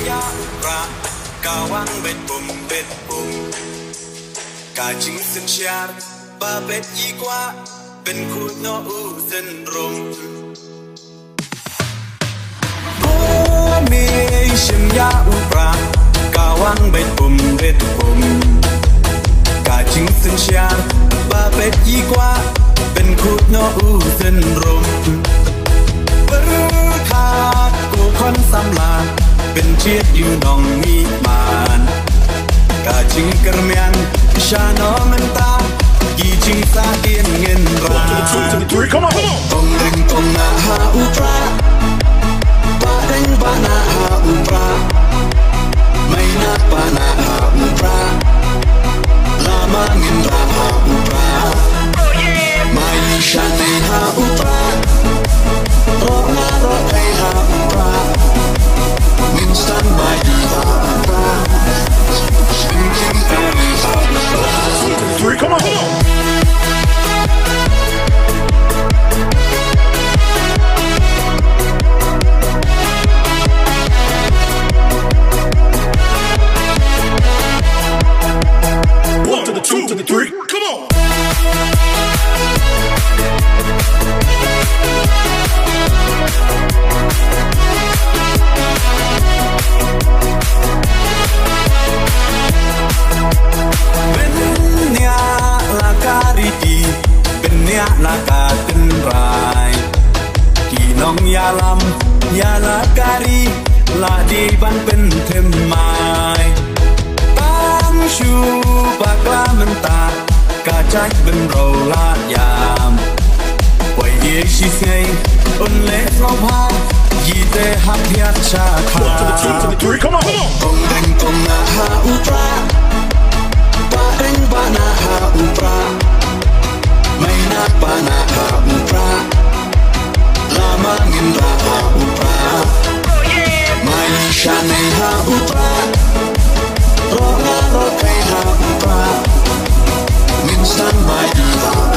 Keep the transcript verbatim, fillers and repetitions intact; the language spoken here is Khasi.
Ïa u Prah ka wan beit bum beit bum. Ka jingsynshar ba beit i kwah pynkhuid noh u syndrom. Bun i shim ïa u Prah ka wan beit bum beit bum. Ka jingsynshar ba beit i kwah pynkhuid noh u syndrom. Pyrkhat ko khon samla pynjied ïa u nongmihman. Ka jingkyrmen shano mynta ki jingsahtien ngin rah. One, two, three, come on. Kong deng kong nah ha u Prah. Bah deng bah nah ha u Prah. Mai nah bah nah ha u Prah. Lama ngin rah ha u Prah. Mai shane ha u Prah. Roh nga roh kai ha u Prah. Ngin stand by ha u Prah. Ngin stand by ha u Prah. Three, come on. One to the two to the three. Come on. Bniah la ka riti, bniah la ka tynrai. Ki nongïalam ïa la ka ri la dei ban pynthymmai. Tang shu bakla mynta ka jait bynriew la ïam. Poi ïa shisngi un leh sngewbha ïa te hap ïa sha kha. One to the two to the three, come on. Kong deng kong nah ha u Prah. Bah deng bah nah ha u Prah. Mai nah bah nah ha u Prah. Lama ngin rah ha u Prah. Mai shane ha u Prah. Roh nga roh kai ha u Prah. Ngin stand by ha u